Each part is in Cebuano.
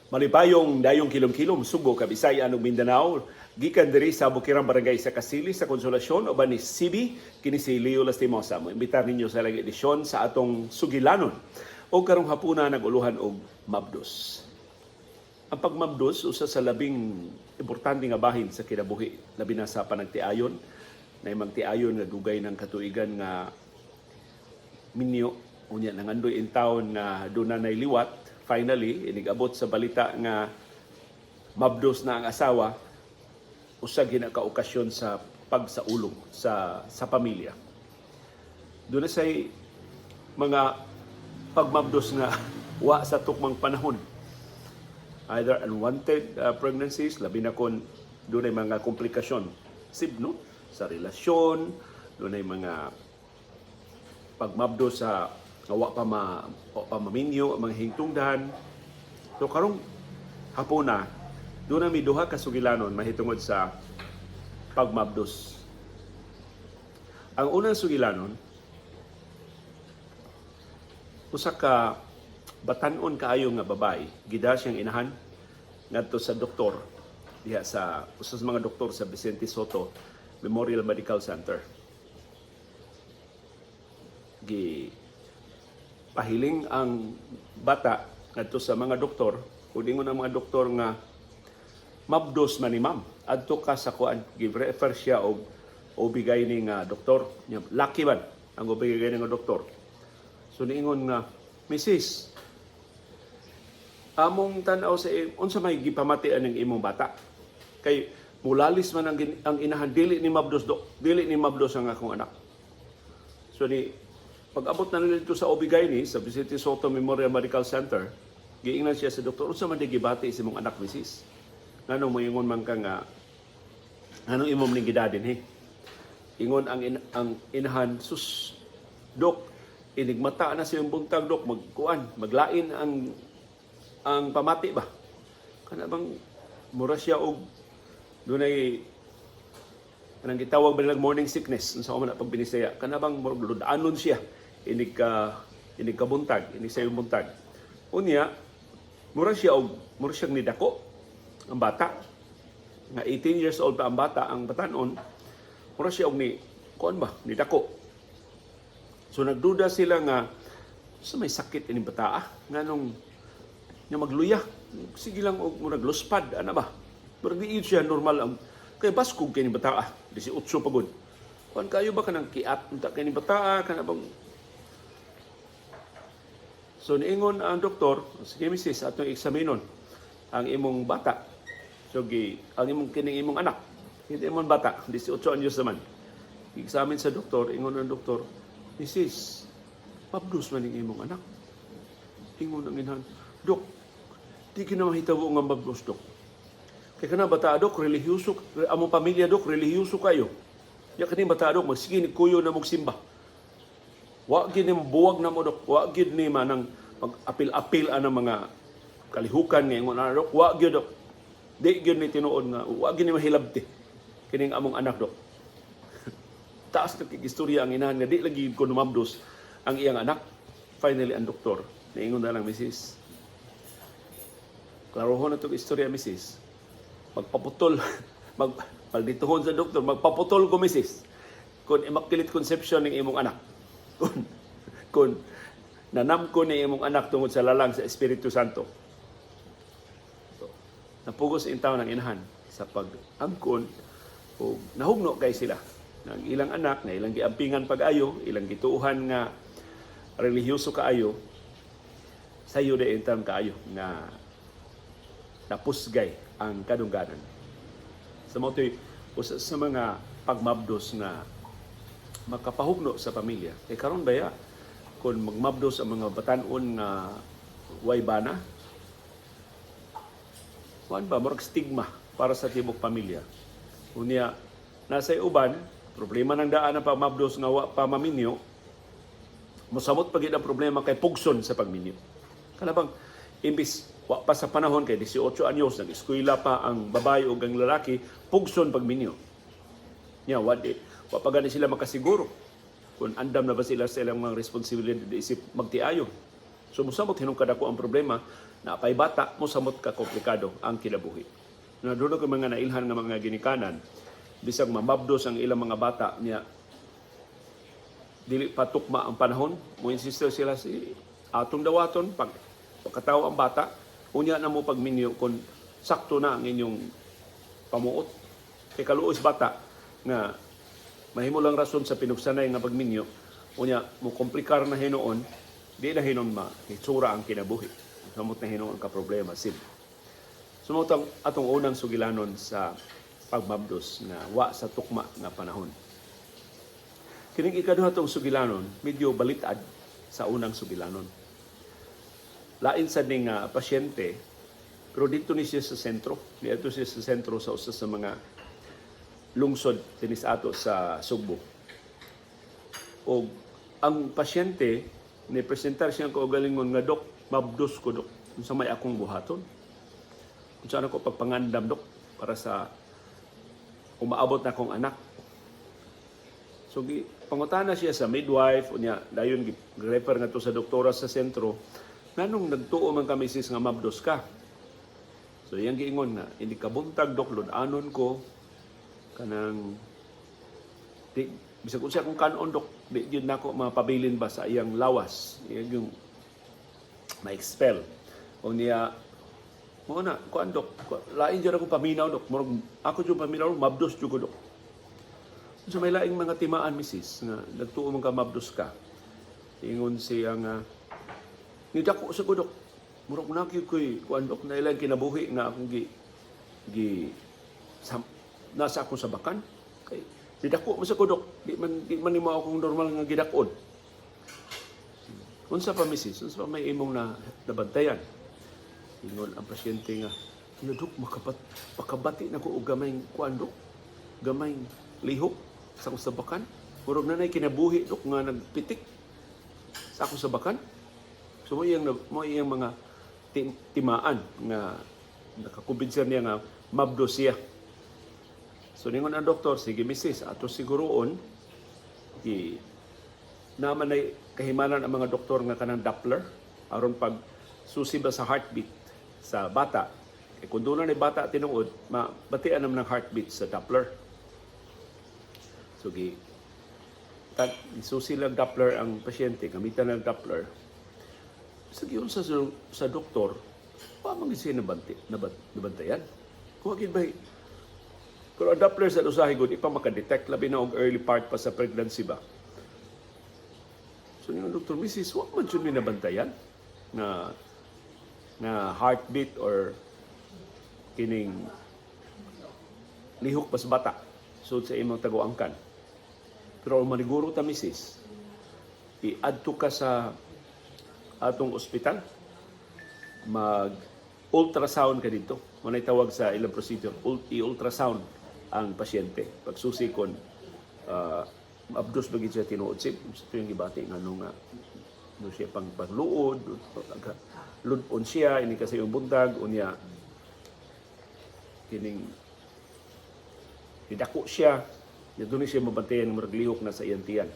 Malipayong dayong kilom-kilom Subo, Kabisayan ug Mindanao gikan diri sa Bukirang Barangay sa Kasili sa Konsolasyon uban ni CB kini si Leo Lastimosa. Moimbitar ninyo sa laing edisyon sa atong sugilanon. O karong hapuna nag-uluhan og mabdos. Ang pagmabdos usa sa labing importante nga bahin sa kinabuhi, labi na sa panagtiayon na magtiayon nga dugay ng katuigan nga minyo, unya nangandoy in town nga doon na liwat. Finally, inigabot sa balita nga mabdos na ang asawa, usa gina ka okasyon sa pagsaulog sa pamilya. Doon na say mga pagmabdos nga wa sa tukmang panahon, either unwanted pregnancies, labi na kon doon ay mga komplikasyon sib, no, sa relasyon. Doon ay mga pagmabdo sa nga wa pa maminyo ang mga hingtungdan. So karong hapuna, doon na mi duha ka sugilanon mahitungod sa pagmabdos. Ang unang sugilanon, usa ka batan-on kaayo nga babae, gidala siyang inahan ngadto sa doktor diha sa usa sa mga doktor sa Vicente Sotto Memorial Medical Center. Gi pahiling ang bata ngadto sa mga doktor ug ingon ang mga doktor nga mabdos man ni ma'am, adto ka sa kuan. Give-refer siya og OB-GYN nga doktor. Nya, laki man ang OB-GYN nga doktor. So niingon nga, "Mrs., among tan-aw sa unsa may gipamatian ng imong bata?" Kay mulalis man ang inahan, "Dili ni mabdos, dok, dili ni mabdos ang akong anak." So ni pag-abot na nila dito sa OB-GYN sa Vicente Sotto Memorial Medical Center, giingnan siya sa doktor, "Unsa man di gibati sa imong anak, misis? Nganong moingon man ka nga anong imong ning gidadin he?" Ingon ang inahan, "Sus, dok, inigmata na siyang buntag, dok, magkuan, maglain ang pamati ba? Kana bang mura siya og dunay kanang gitawag ba nilang morning sickness, unsa man na pag Binisaya, kana bang murag ludanon siya inig kabuntag, inig sa buntag. Unya mura siyang nidako ang bata nga 18 years old pa ang bata, ang batanon, mura siya og ni kuan ba, nidako." So nagduda sila nga sa may sakit ini bata, ah, nganong nga magluya sige lang og murag luspad ana ba, murag di siya normal ang kay baskog kay ni bata, ah, 18 pa gud. Kuan kayo ba kanang kiat unta kay ni bata, ah, kana bang. So niingon ang doktor, "Sige misis, atong eksaminon ang imong bata." So gi ang imong kining imong anak, hindi imong bata, 18 anyos naman. Examine sa doktor, ingon ang doktor, "Misis, mabdos man ning imong anak." Ingon ang inahan, "Dok, di gyud na mahitabo nga mabdos, dok. Kay kana bata, dok, relihiyoso, among pamilya, dok, relihiyoso kayo. Ya kani bata, dok, magsige ni kuyo na simba. Wa gid ni buwag na mo, dok. Wa gid ni manang mag-apil-apil ang mga kalihukan nga ingon ana, dok. Wa gyud, dok. Di gyud ni tinuod nga wa gyud ni mahilabti kining among anak, dok." Taas na kig istorya ang inahan nga di lagi ko numabdos ang iyang anak. Finally ang doktor niingon na lang, "Misis, klarohon na itong istorya, misis. Magpaputol, magdituhon sa doktor, magpaputol ko, misis, kung immaculate conception ng imong anak. Kung nanam ko ni imong anak tungod sa lalang sa Espiritu Santo." So, napugos in taon ang inahan sa pag-angkon o nahugno kay sila ng ilang anak nga ilang giampingan pag-ayo, ilang gituohan nga relihiyoso kaayo, sayo de intam kaayo nga napusgay ang kadungganan. Sa mao to'y usa sa mga pagmabdos nga makapahugno sa pamilya. Kay karon baya kung magmabdos ang mga batan-on nga way bana, kuan ba, murag stigma para sa tibok pamilya. Unya, nasa uban, problema ng daan ang pagmabdos nga wa pa maminyo, mosamot pa gid ang problema kay pugson sa pagminyo. Kana bang imbis wa pa sa panahon kay 18 anyos, nag-eskwela pa ang babae o ang lalaki, pugson pagminyo. Nya wa di wa pa gani sila makasiguro kung andam na ba sila sa ilang mga responsibilidad isip magtiayon. So musamot hinuon kadako ang problema na pay bata, musamot ka komplikado ang kinabuhi. Na doon ko mga nailhan nga mga ginikanan, bisag mamabdos ang ilang mga bata niya, dili pa tukma ang panahon, mo insist sila si atong dawaton pag pagkatawo ang bata, unya na mo pagminyo kung sakto na ang inyong pamuot. Kay kaluoy sa bata nga mahimo lang rason sa pinugsanay nga pagminyo, unya mo komplikar na hinuon, di na hinuon ma hitsura ang kinabuhi. Samot na hinuon ka problema sid. Sumutang atong unang sugilanon sa pagmabdos nga wa sa tukma nga panahon. Kining ikaduha tong sugilanon, medyo balitad sa unang sugilanon. Lain sa ning pasyente, pero dito ni siya sa sentro. Dito siya sa sentro sa usa sa mga lungsod dinis ato sa Sugbo. O ang pasyente ni presentar siyang kaugalingon nga, "Dok, mabdos ko, dok. Unsa may akong buhaton? Unsa na ko pagpangandam, dok, para sa umaabot na akong anak?" So gi pangutana siya sa midwife, unya dayon gi refer ngadto sa doktora sa sentro, "Nganong nagtuo man ka, misis, nga mabdos ka?" So iyang giingon nga, "Hindi kabuntag, dok, lud-anon ko, kanang di bisag unsa akong kanon, dok, di gyud nako mapabilin ba sa iyang lawas, iyang yung ma-expel." O niya mo na kuan, dok, lain jud ako paminaw, dok, murag ako jud paminaw, mabdos jud ko, dok." "Unsa may laing mga timaan, misis, nga nagtuo man ka mabdos ka?" Ingon siya nga, "Nidako sa ko, dok. Murag na gyud ko'y kuan, dok, na ilang kinabuhi nga akong gi gi sa, nasa akong sabakan. Kay nidako man sa ko, dok. Di man nimo akong normal nga gidakon." "Unsa pa, misis? Unsa pa may imong na nabantayan?" Ingon ang pasyente nga, "Ano, dok, makabati na ko og gamay kuan, dok. Gamay lihok sa akong sabakan. Murag na nay kinabuhi, dok, nga nagpitik sa akong sabakan." So mo iyang mga timaan nga nakakumbinser niya nga mabdos siya. So ningon ang doktor, "Sige, misis, ato siguroon." Gi naman ay kahimanan ang mga doktor nga kanang Doppler aron pag susi ba sa heartbeat sa bata. Eh, kung doon na ni bata tinuod, mabatian naman ang heartbeat sa Doppler. So gi susi lang Doppler ang pasyente, gamitan ng Doppler. Sa giyon sa doktor, wa man gid siya nabantayan. Kung gid ba. Pero ang Doppler sa usahay gud di pa makadetect, labi na og early part pa sa pregnancy ba. So ningon doktor, "Mrs., wa man jud mi nabantayan na na heartbeat or kining lihok pa sa bata sud sa imong taguangkan. Pero maniguro ta, Mrs., i-adto ka sa atong ospital, mag ultrasound ka dito." Mao tawag sa ilang procedure, i-ultrasound ang pasyente. Pagsusi kon abdos ba gid siya tinuod sib sa tuyang gibati ngano nga no siya pang pagluod, lud-on siya ini kasi yung buntag, unya kining nidako siya, doon siya mabantayan murag lihok na sa iyang tiyan.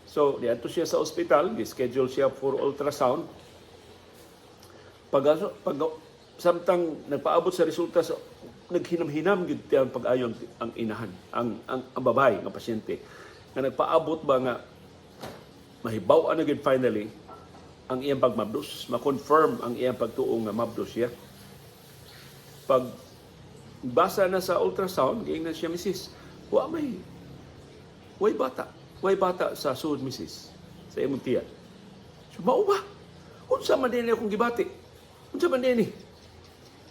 So, diadto siya sa ospital, gi-schedule siya for ultrasound. Pag samtang nagpaabot sa resulta sa naghinam-hinam gid ang pag-ayon ang inahan, ang babae nga pasyente. Nga nagpaabot ba nga mahibaw-an na gid finally ang iyang pagmabdos, ma-confirm ang iyang pagtuo nga mabdos siya. Pag basa na sa ultrasound, giingnan siya, "Misis, wa may way bata. Way bata sa sud, misis, sa imong tiyan." So, "Mao ba? Unsa man din akong gibati? Unsa man din ni?"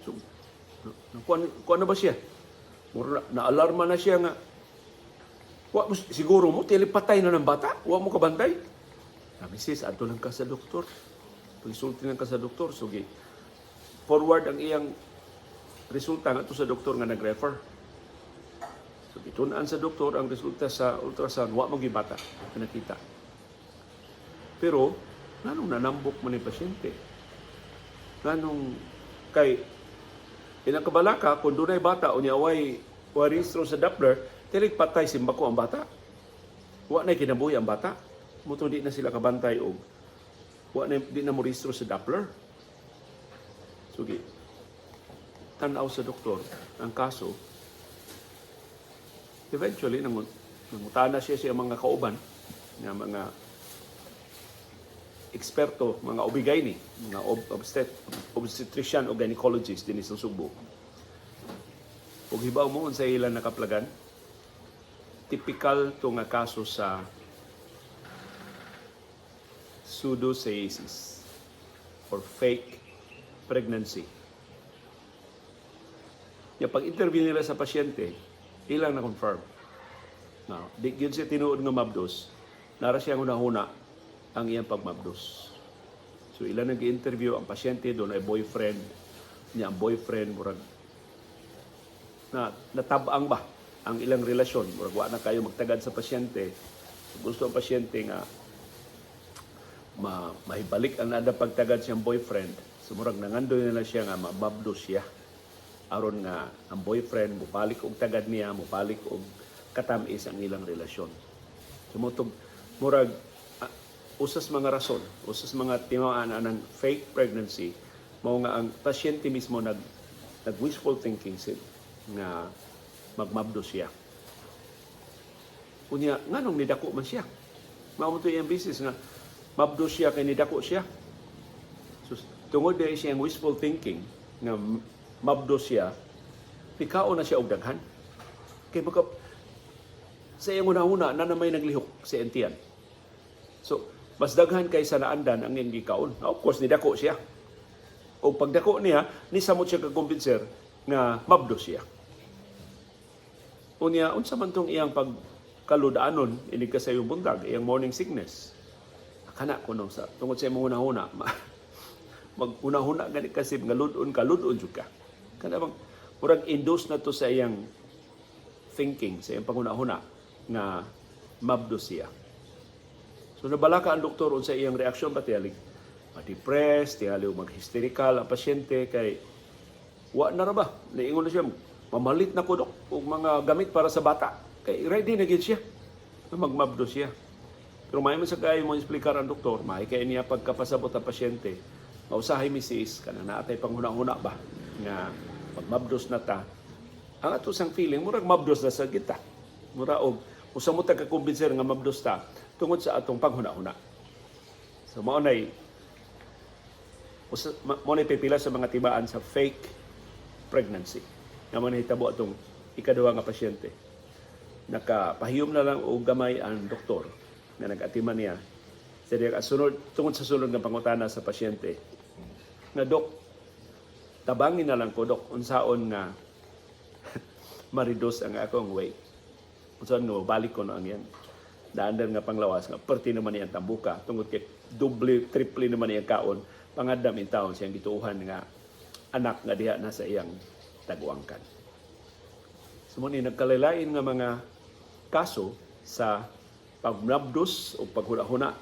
So, kuan na ba siya? Mura na, na-alarma na siya nga, "Wa mo, siguro mo, patay na ng bata? Wa mo kabantay?" "Ah, misis, adto lang ka sa doktor. Pagsulti lang ka sa doktor." So, gi, forward ang iyang resulta ngadto sa doktor nga nag-refer. So, gitun-an sa doktor ang resulta sa ultrasound, wa mo gibata nga nakita. Pero, nganong nanambok man ni pasyente? Nganong kay ilang kabalaka kung dunay bata unya way wa rehistro sa Doppler, tilig patay simbako ang bata. Wa na kinabuhi ang bata. Muto di na sila kabantay og Wa na, di na mo rehistro sa Doppler. So, tanaw sa doktor ang kaso. Eventually, nangutana siya sa mga kauban nga mga eksperto, mga OB-GYN, mga obstetrician o gynecologist dinhi sa Sugbo. Ug hibaw mo unsa ilang nakaplagan? Typical to nga kaso sa pseudocyesis or fake pregnancy. Ya pag-interview nila sa pasyente, ilang na-confirm. Now, di gyud siya tinuod nga mabdos. Nara siya hunahuna ang iyang pagmabdos. So ilang nag-interview ang pasyente, dunay boyfriend niya. Ang boyfriend murag na natabang ba ang ilang relasyon, murag wa na kayo magtagad sa pasyente. So, gusto ang pasyente nga mahibalik ang nada pagtagad siyang boyfriend. So murag nangandoy na lang siya nga mababdos siya aron nga ang boyfriend mobalik og tagad niya, mobalik og katamis ang ilang relasyon. So mao tong murag usas mga rason, usas mga timaan anang fake pregnancy, mao nga ang pasyente mismo nag wishful thinking sil nga magmabdo siya. Unya, nganong nidako man siya? Mao mo to iyang business nga mabdo siya kay nidako siya. So, tungod dahil siyang wishful thinking nga mabdo siya, pikaon na siya og daghan. Kay baka sa iyang una-una na na may naglihok sa iyang tiyan. So, mas daghan kaysa naandan ang iyang gikaon. Now, of course, nidako siya. O pagdako niya, ni samot siya kakumbinser nga mabdo siya. Unya, unsa man tong iyang pagkaludanon inig ka sa iyong buntag, iyang morning sickness? Kana kuno sa tungod sa imong hunahuna, maghunahuna gani kasi nga lud-on ka, lud-on jud ka. Kana bang murag induce na to sa iyang thinking, sa iyang panghunahuna nga mabdo siya. So nabalaka ang doktor unsa iyang reaksyon ba, tingali ma-depress, tingali mag-hysterical ang pasyente kay wa na ra ba. Niingon na siya, "Mamalit na ko, dok, og mga gamit para sa bata." Kay ready na gid siya na magmabdo siya. Pero may man sa kayo mo explicar ang doktor, may kay niya pagkapasabot ang pasyente. Mausahay, misis, kanang naatay panghuna-huna ba nga pag mabdos na ta, ang ato sang feeling murag mabdos na sa kita. Mura og usa mo ta kakumbinser nga mabdos ta tungod sa atong panghuna-huna. So mao nay pipila sa mga tibaan sa fake pregnancy. Nga mo nahitabo atong ikaduha nga pasyente. Nakapahiyom na lang og gamay ang doktor nga nag-atiman niya sa diya sunod tungod sa sunod nga pangutana sa pasyente nga, "Dok, tabangin na lang ko, dok, unsaon nga ma-reduce ang akong weight, unsaon nga balik ko na ang yan daan nga panglawas nga perti naman niyang tambuka tungod kay doble triple naman niyang kaon pangandam intawon siyang gituohan nga anak nga diha na sa iyang tagwangkan." So mo ni nagkalilain nga mga kaso sa pagmabdos o paghuna-huna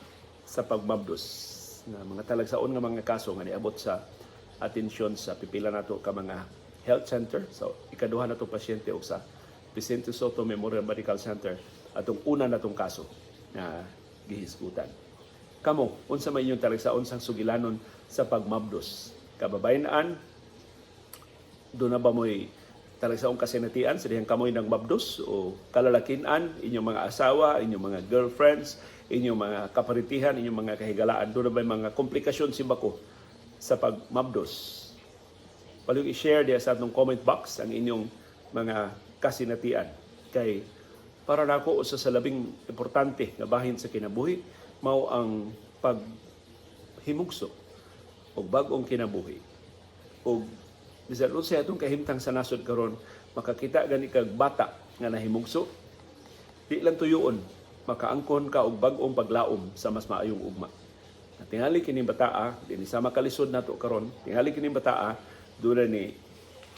sa pagmabdos na mga talagsaon nga mga kaso nga niabot sa atensyon sa pipila nato ka mga health center. So ikaduha nato pasyente og sa Vicente Sotto Memorial Medical Center atong una natong kaso na gihisgutan. Kamo, unsa may inyong talagsaon sang sugilanon sa pagmabdos? Kababayen-an, duna ba mo'y talagsaong kasinatian sa dihang kamoy nagmabdos o kalalakinan, inyong mga asawa, inyong mga girlfriends, inyong mga kaparitihan, inyong mga kahigalaan, duna ba mga komplikasyon si bako sa pagmabdos? Palihog i-share diya sa atong comment box ang inyong mga kasinatian. Kay para nako, usa sa labing importante nga bahin sa kinabuhi mao ang paghimugso og bag-ong kinabuhi. Og bisan unsay atong kahimtang sa nasod karon, makakita gani kag bata nga nahimugso, di lang tuyoon, makaangkon ka og bag-ong paglaom sa mas maayong ugma. Na tingali kining bataa, dinhi sa makalisod nato karon, tingali kining bataa duna ni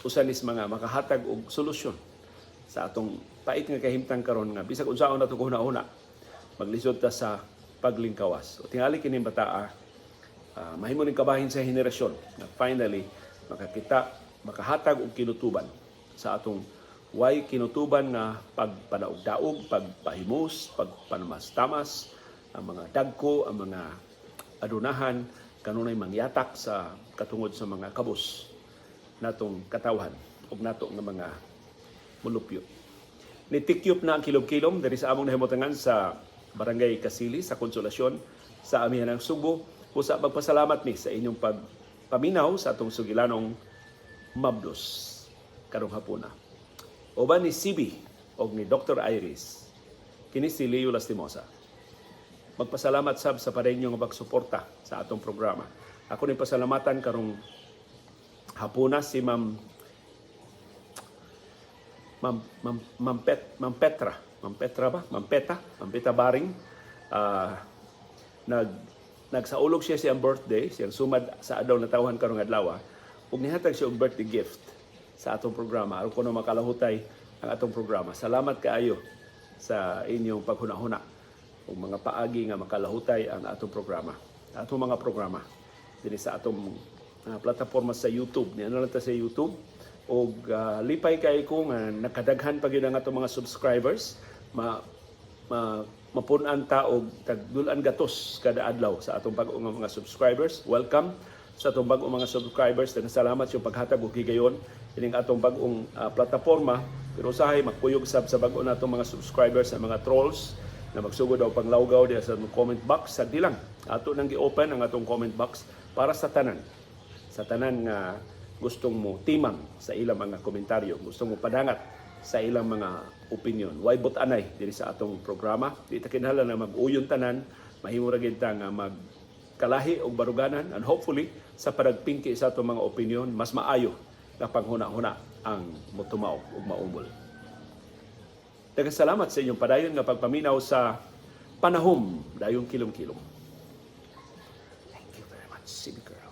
usa nis mga makahatag og solusyon sa atong pait nga kahimtang karon nga bisag unsaon nato huna-huna, maglisod ta sa paglingkawas. O tingali kining bataa mahimo ning kabahin sa henerasyon na finally makakita, makahatag og kinutuban sa atong way kinutuban nga pagpanaugdaog, pagpahimos, pagpanamastamas, ang mga dagko, ang mga adunahan, kanunay mangyatak sa katungod sa mga kabus natong katawhan ug nato nga mga mulupyo. Nitikyop na ang kilom-kilom diri sa among nahimutangan sa Barangay Kasili sa Konsolasyon sa Amihanang Sugbo. Usa, magpasalamat mi sa inyong pagpaminaw sa atong sugilanong mabdos karong hapuna. Uban ni CB og ni Dr. Iris, kini si Leo Lastimosa. Magpasalamat sab sa padayon nga pagsuporta sa atong programa. Ako ni pasalamatan karong hapuna si Ma'am Petra, Ma'am Petra ba? Ma'am Peta, Ma'am Peta Baring. Nagsaulog siya siyang birthday, siyang sumad sa adlaw na tawhan karong adlaw, ug nihatag siya og birthday gift sa atong programa aron kuno makalahutay ang atong programa. Salamat kaayo sa inyong paghuna-huna ug mga paagi nga makalahutay ang atong programa. Atong mga programa dinhi sa atong plataporma sa YouTube. Ni ano lang ta sa YouTube og lipay kay ko nga nakadaghan pa gyud ang atong mga subscribers. Ma mapun-an ta og tagdulan gatos kada adlaw sa atong bag-o nga mga subscribers. Welcome sa atong bag-o mga subscribers. Daghang salamat sa inyong paghatag og higayon ining atong bag-ong plataporma. Pero usahay magkuyog sab sa bag-o natong mga subscribers sa mga trolls na magsugod og panglawgaw diha sa comment box. Sagdi lang, ato nang gi-open ang atong comment box para sa tanan nga gustong mo timang sa ilang mga komentaryo, gustong mo padangat sa ilang mga opinion. Way but-anay diri sa atong programa. Di ta kinahanglan na mag-uyon tanan, mahimo ra gid ta nga magkalahi og baruganan and hopefully sa panagpingki sa atong mga opinion, mas maayo na panghuna-huna ang motumaw ug maumol. Daghang salamat sa inyong padayon nga pagpaminaw sa Panahom Dayong Kilom-Kilom. Thank you very much, CB Girl.